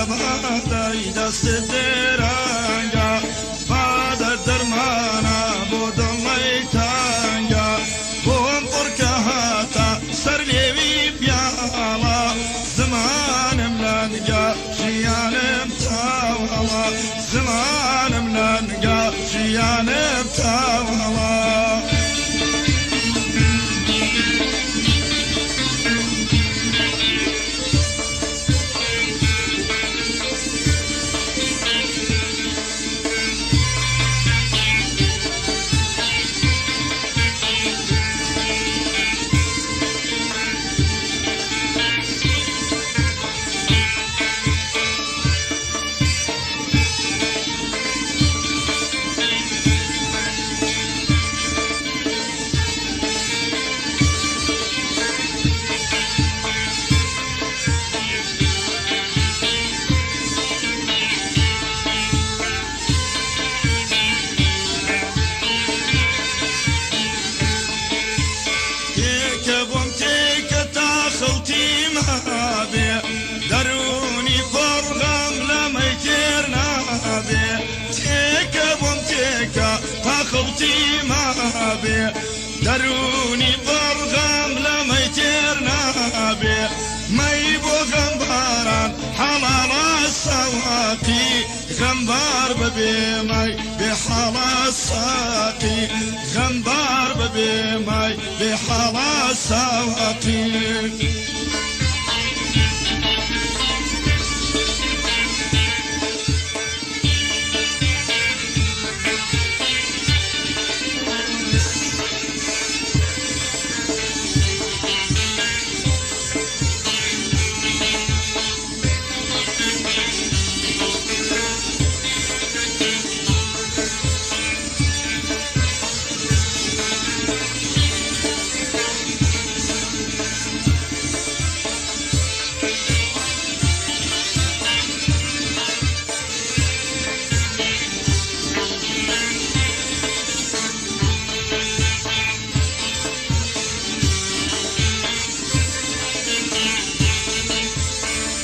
لە بادای دەستت دێرەنگە، بادە دەرمانە بۆ دڵی تەنگە، بۆم پڕکە هاتە سەر لێوی پیاڵە، زمانم لەنگە ژیانم تاوەڵە، زمانم لەنگە ژیانم تاوەڵە. تێکە بۆم تێکە تا خەوتی مابێ، دەرونی پڕغەم لە مەی تێر نابێ. تێکە بۆم تێکە تا خەوتی مابێ، دەرونی پڕغەم لە مەی تێر نابێ. مەی بۆ غەمباران حەڵاڵە سەواقی، غەمبار بەبێ مای بێ حاڵە ساقی، غەمبار بەبێ مای بێ حاڵە ساقی.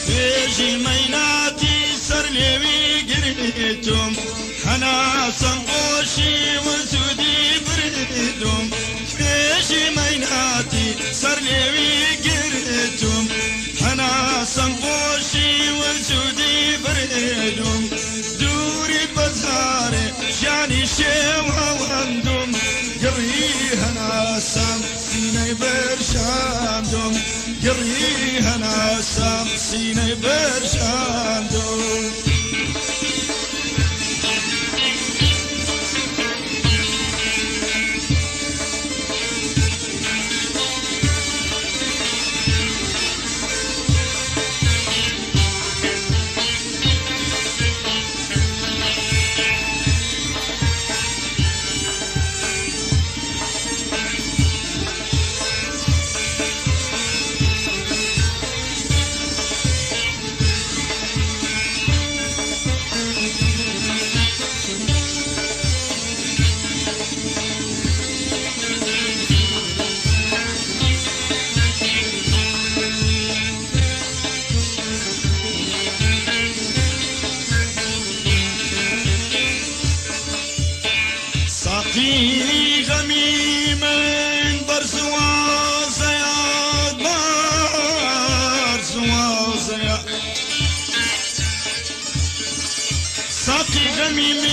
بێژی مەیناتی سەر لێوی گرتم، هەناسەم خۆشی وزودی بردم. بێژی مەیناتی سەر لێوی گرتم، هەناسەم خۆشی وزودی بردم. دووری بەزارێ ژیانی شێوەوەندم، گڕی هەناسەم سینەی بەرشاندم، گڕی هەناسەم سینەی بەرشاندم. ساقی غەمی من بەرزوازەیات، بەرزوازەیە ساقی غەمی من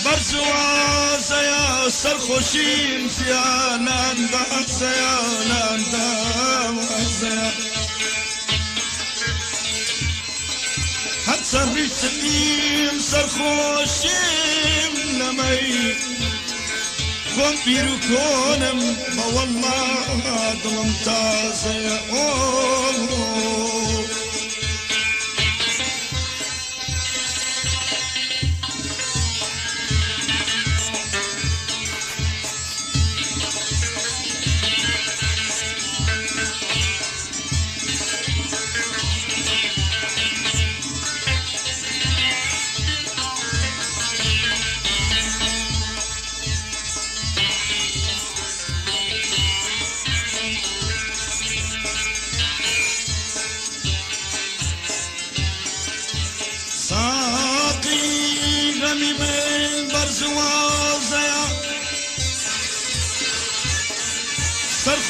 بەرزوازەیە، سەرخۆشیم زیانان بەزەیانان داوازەیە. هەر سەرریسیم سەرخۆشیم لەمەی خۆم پیر و کۆنم، بەوەڵڵا دڵم تازەیە. ئۆ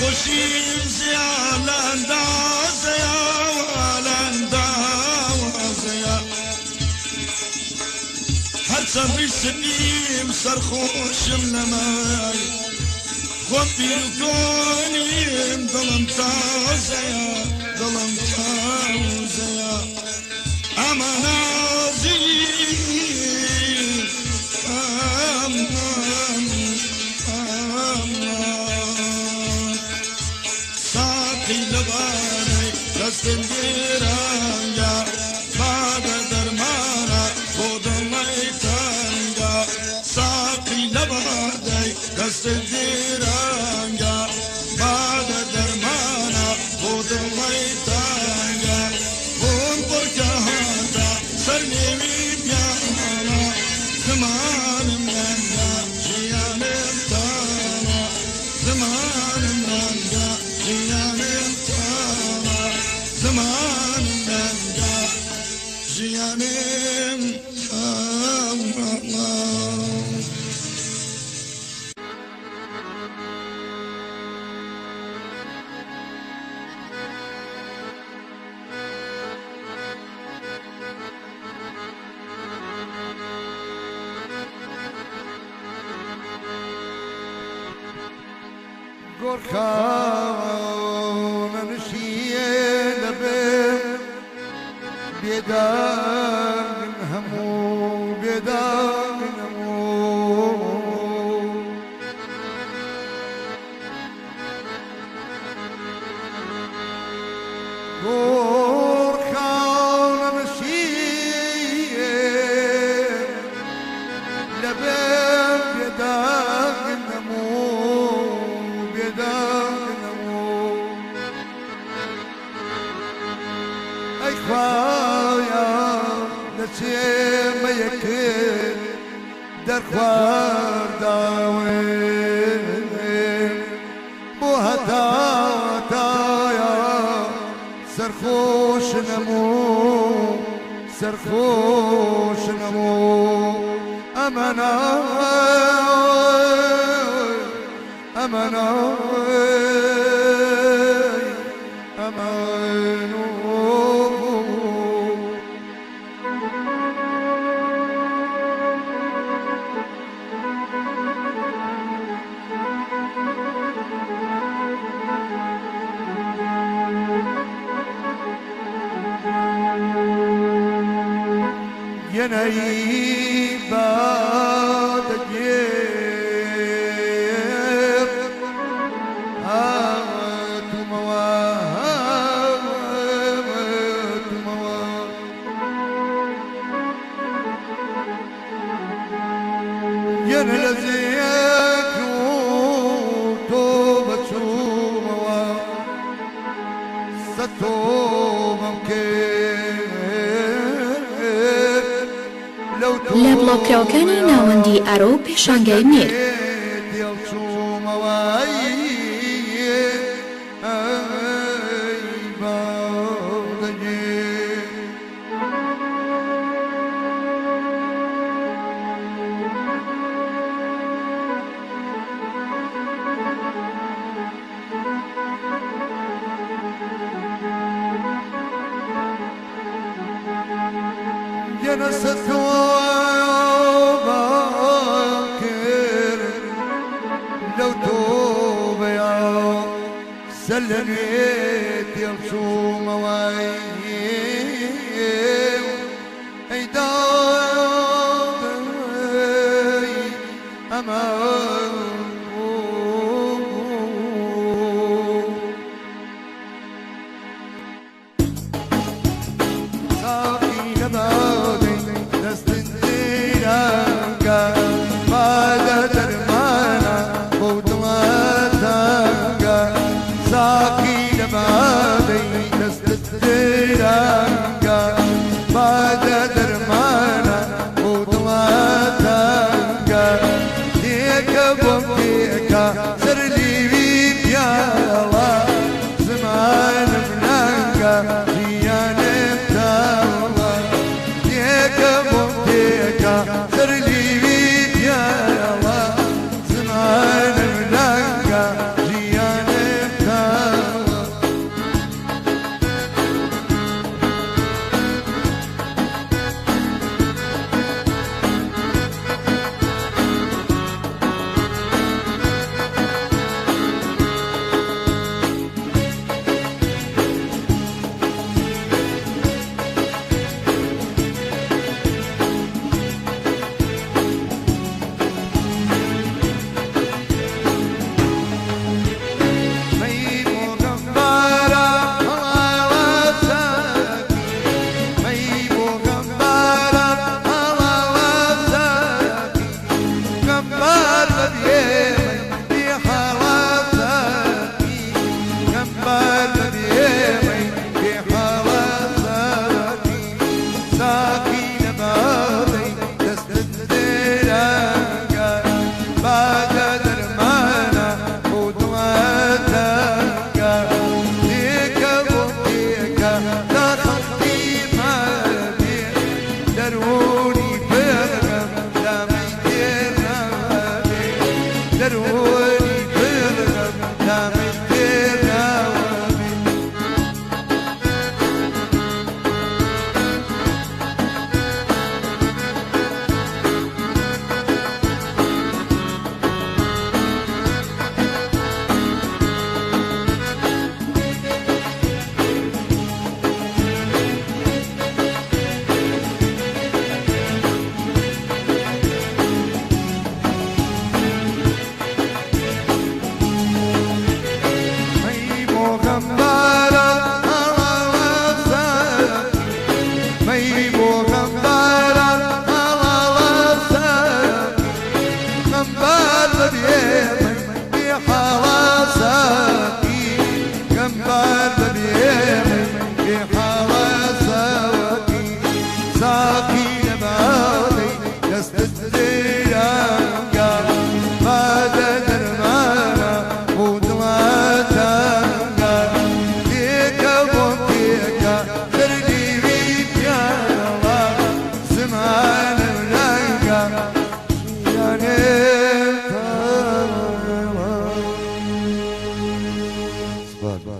سەرخۆشیم زیا لە ئەندازەیە لە ئەندازەیە هەرچەند ڕیش سپیم سەرخۆشم لەمای خۆم پیر و کۆنیم دڵم تازەیە دڵم تازەیە ئەمە نازی ئەمان ئەمان ساقی لەبارەی دەستم گیرانگە بادە دەرمانە بۆ دڵی تەنگە ساقی لەبادەی دەستم گیرانگە بادە دەرمانە بۆ دڵی تەنگە بۆم پڕکە هاتە سەر نێوی پیانە زمانم ڕەنگە ژیانم تامە زمانم ڕەنگە ژیانم تامە زمانم ڕەنگە ژیانم تامە. گۆرخانە نشیە لەبێ بێدانگن هەموو بێدانگن هەموو گۆرخانە نشیە لەبێ بێدانگن هەموو بێدانگن هەموو ئەی خوایا لە چێمە یەکێ دەرخوارداوێ بۆ هەتاتایە سەرخۆش نەموو سەرخۆش نەموو ئەمەنا ئەمەنا ئەمەنو. ينهي بعد جيب هات موات موات ينلزيك توبة شوموا ستوبة لە بڵاوکراوەکانی ناوەندی ئارۆ پێشانگای مێر. سلميت يلشو مواي اي داد امان ساقي لبادي دست الديرانكا بعد درمانا بوتواتانكا ساقي لبادي دست الديرانكا بعد درمانا بوتواتانكا ديك بوم ديكا.